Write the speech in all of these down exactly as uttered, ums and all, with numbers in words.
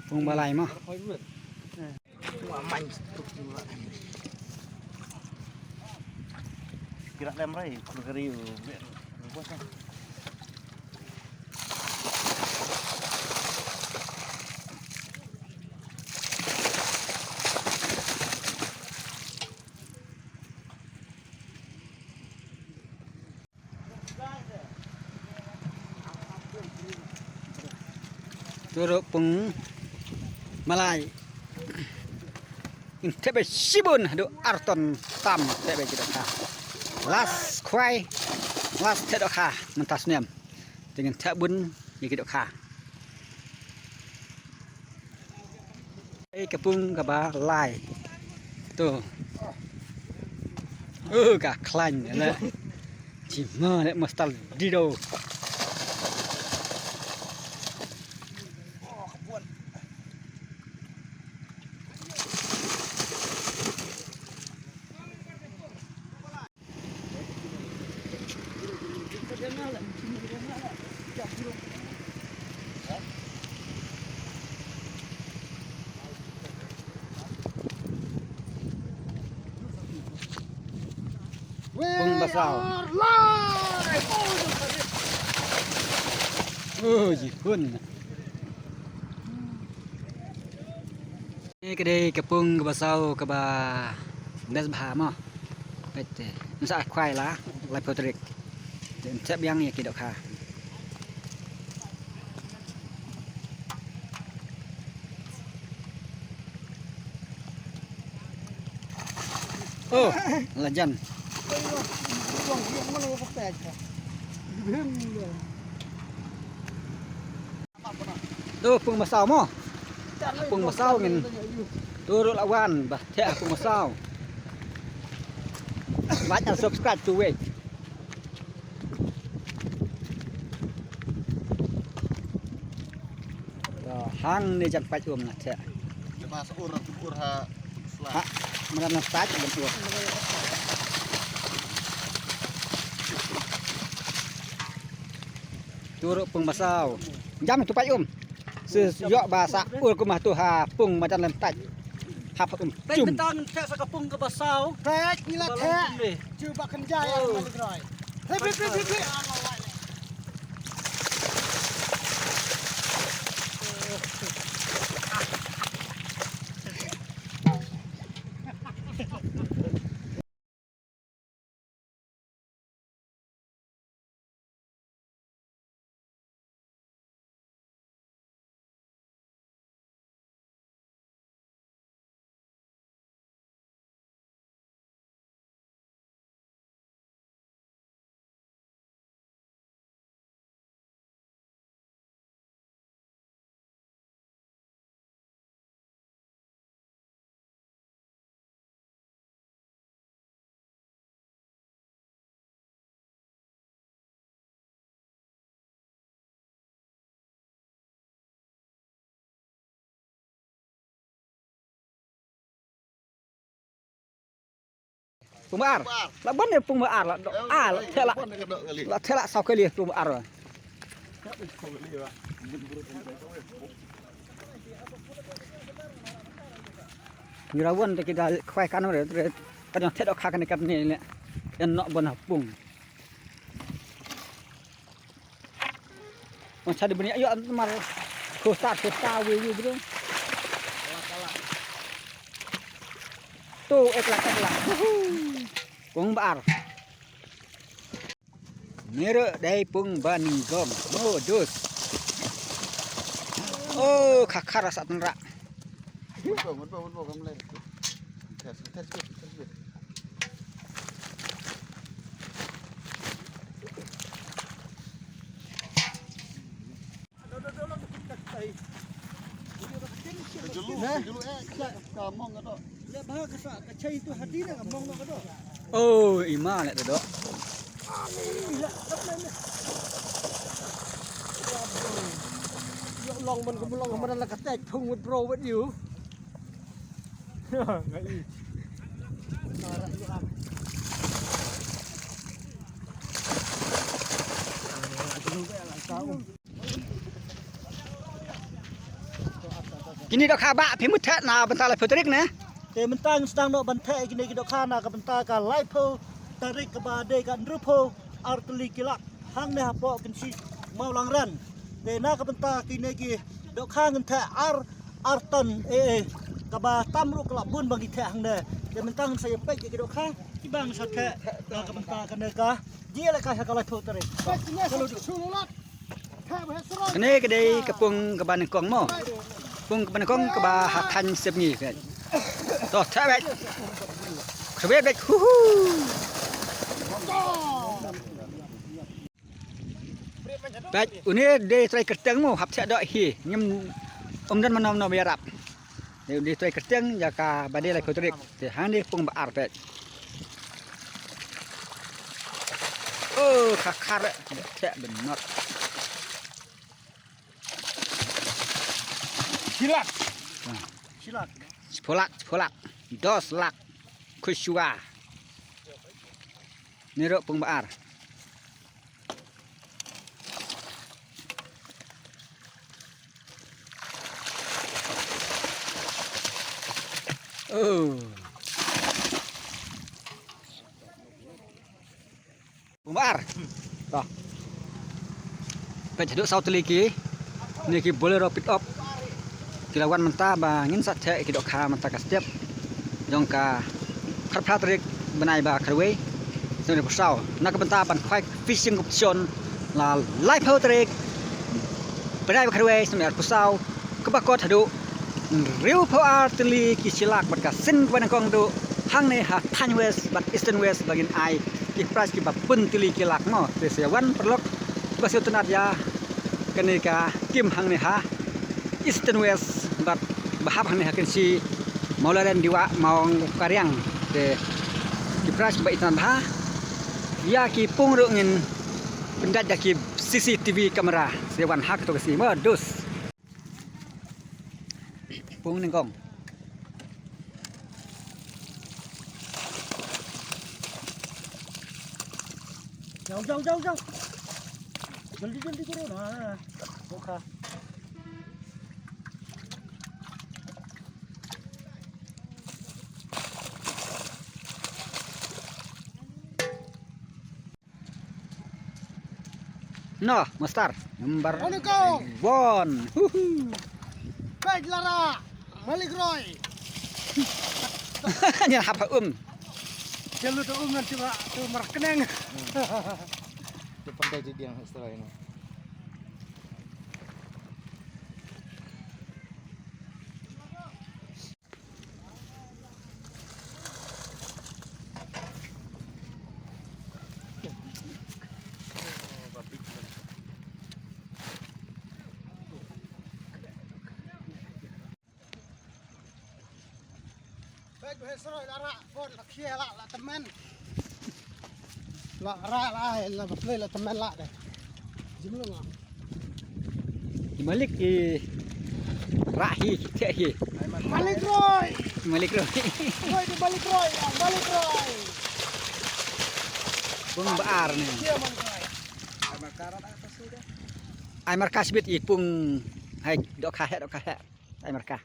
Pung ba lai mo. Kira lem rai, kuri kari. Turu pung malai. Ngin thep bha shibun haduh arton tam thep bha ki dohkha. Last khwai, last thep dohkha mynta snem. Te ngin thep bun ïa ki dohkha. Ei, ka pung kaba lai. To. Uh, ka khlaiñ le. Jima le mastal dido. Pung ba saw. Oh, ji khun. Ni ka dei ka pung kaba saw kaba best bha mo. Peit te. Nsa khwai la, laiphew tarik. Te nsa biang ïa ki dohkha. Oh, la jan. Tu pung ba saw mo. Pung ba saw ngin. Tu ruh la wan ba theh pung ba saw. Like and subscribe to wei. To hangne jan pait um na theh. Lema sa ur, ur ha. Ha, mrad na pait ban ur. Tu ruh pung ba saw. Jam tu pait um. Shu ïoh ba sa ur kumba tu ha pung madan lem taj. Hap um. Peit jum. Mynta ngin theh sa ka pung kaba saw. Peit ngi la theh. Ju ba kynjai ang maligroi. Hei, hei, hei, hei, hei. Pung ba ar. La ban ne pung ba ar la. Ah, la thela. La thela saw kali pung ba ar. Ngi rawan te ki da khwai kan re re. Kan theh dohkha kan kan ne le. Kan noh ban pung. Wan sa di bani ayo mar. Khostar khostar wi wi bro. Tu ek lak ek lak. Pung ba ar. Nero dei pung ba nyngkong. Modus. Oh, khakha rasa tenra. Oh, ima le doh. Long man ka long man la ka tek thung with bro with you. Kine dohkha ba phi mut theh na bynta laiphew tarik ne. Te mynta ngi sdang noh ban theh kine ki dohkha na ka bynta ka laiphew tarik kaba dei ka hynriewphew ar tylli ki lak hangne hapoh Kynshi Mawlangren. Te na ka bynta kine ki dohkha ngin theh ar, ar ton eh, eh, kaba tam ruh ka la bun ba ngi theh hangne. Te mynta ngin sa ïa peit ïa ki dohkha kiba ngin sa theh na ka bynta kane ka jingïalehkai ha ka laiphew tarik. Kane ka dei ka pung kaba nyngkong mo. Pung kaba nyngkong kaba ha thaiñ Sepngi. To theh beit. Khwai beit. Hu hu. Beit, une dei trai kyrteng mo, hap theh doh hi. Ngim, ym don mano mano ba ïarap. Dei, dei trai kyrteng ïa kaba dei laiphew tarik. Te hangne pung ba ar beit. Oh, ka khar theh ban not. Shi lak. Shi lak. Shiphew lak, shiphew lak. Dos lak. Khushwa. Ni ruh pung ba ar. Oh. Pung ba ar. To. Peit haduh saw tylli ki. Kine ki Bolero pick up. Ki la wan mynta ba ngin sa theh ki dohkha mynta ka step jong ka khatphra tarik bnai ba khatwei snem arphew saw. Na ka bynta ban khwai fishing competition la laiphew tarik bnai ba khatwei snem arphew saw, kaba kot haduh hynriewphew ar tylli ki shi lak bad ka sien kaba nyngkong haduh hangne ha thaiñ West bad Eastern West ba ngin ai ki prize kiba bun tylli ki lak mo. Te sa ïa wan paralok ba sngewtynnat ïa kane ka kim hangne ha Eastern West bad ba hap hangne ha Kynshi Mawlaren Diwa Mawngkariang. Te ki prize kiba itynnat bha ïa ki pung ruh ngin pyndait da ki C C T V camera. Sa ïa wan ha kato ka sngi mo. Dos. Pung nyngkong. Jao, jao, jao, jao. Jaldi, jaldi karo na. Dohkha. Noh, master. Number one. Assalamualaikum. Huhu. Baik, Lara. Malik Roy. Nyan hap ha um. Jalu tu um nanti ba tu markeneng. Tu pandai jadi yang setelah ini. Bad ba heh sroi la rah bor la khie la la tymmen. La rah la ai la ba plei la tymmen la de. Jim lu nga. I malik i rah hi, thiah hi. Malik roi. I malik roi. Roi di malik roi, malik roi. Pung ba ar ni. Khie malik roi. Ai marka shibit i pung. Hai, dohkha heh, dohkha heh. Ai marka.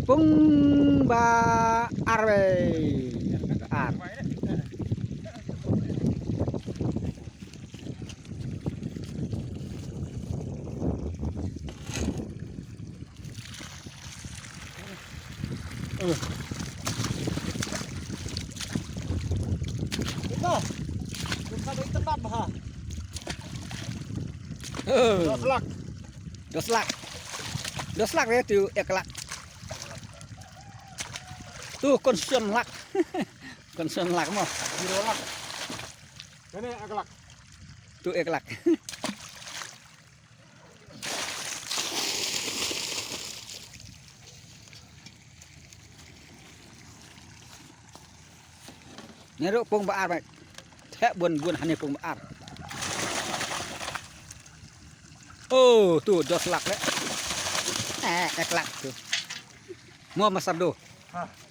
Pung ba ar wei. Ar. Ito. Ito na ito na ba? Dos lak. Dos lak. Dos lak ya tu ek lak. Tu konsumen lak. Konsumen lak mo. Zero lak. Ini ek lak. Tu ek lak. Ngi ruh pung ba ar, mate. Theh bun bun hangne pung ba ar. Oh, tu dos lak le. Eh, ek lak tu. Mo masar do. Ha.